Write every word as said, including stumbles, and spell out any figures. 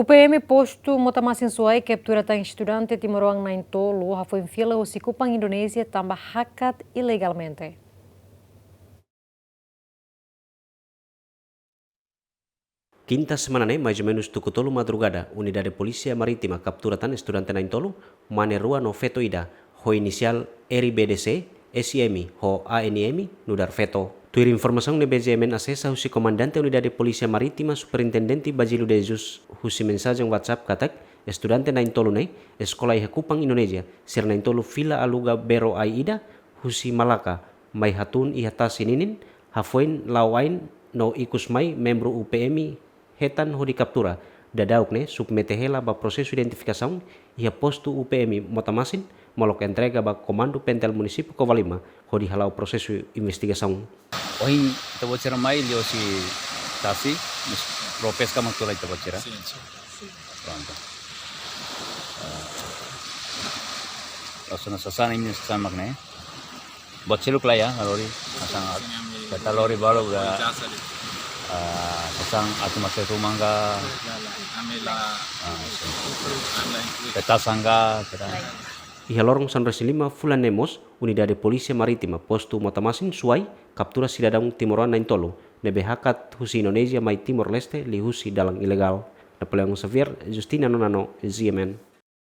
U P M postu Motamasin Suai kaptura tan estudante timoroan na'in-tolu hafoin fila husi kupang Indonézia tanba hakat ilegalmente. Kinta semana ne'e, mais ou menus tuku tolu madrugada, Unidade Polísia Marítima kaptura tan estudante na'in-tolu, mane rua no feto ida, ho inisiál R B D C, S M ho A N M, nu'udar feto. Tuir informasaun ne'ebé G M N asesa husi Komandante Unidade Polísia Marítima Superintendente Basílio de Jesus, husi mensajen WhatsApp katak, estudante na'in-tolu ne'e eskola iha kupang Indonézia, sira na'in-tolu fila aluga bero ai ida husi Malaka, mai hatún iha tasi ninin, hafoin la'o ain no ikus mai membru U P M hetan hodi kaptura. Daudauk ne'e submete hela ba prosesu identifikasaun iha postu U P M Motamasin, molok entrega ba Komandu Pentel Munisípiu Covalima, hodi hala'o prosesu investigasaun. Ohin ita-boot sira mai liuhusi tasi, mas propeska mak tula ita-boot sira. Sin, sin. Pronto. Eh, loos ona sasán, imi sasán mak ne'e. Buat seluk la iha, la lori, sasán, keta lori balu ga, ah, sasán atu maksud rumah ga, ah, sin. Peta sangga, peta. Iha loron sanulu-resin-lima fulan ne'e mós, Unidade Polísia Marítima postu Motamasin Suai kaptura sidadaun timoroan na'in-tolu ne'ebé hakat husi Indonézia mai Timor-Leste liuhusi dalan ilegál. Napoleão Xavier, Justina Nonano, G M N.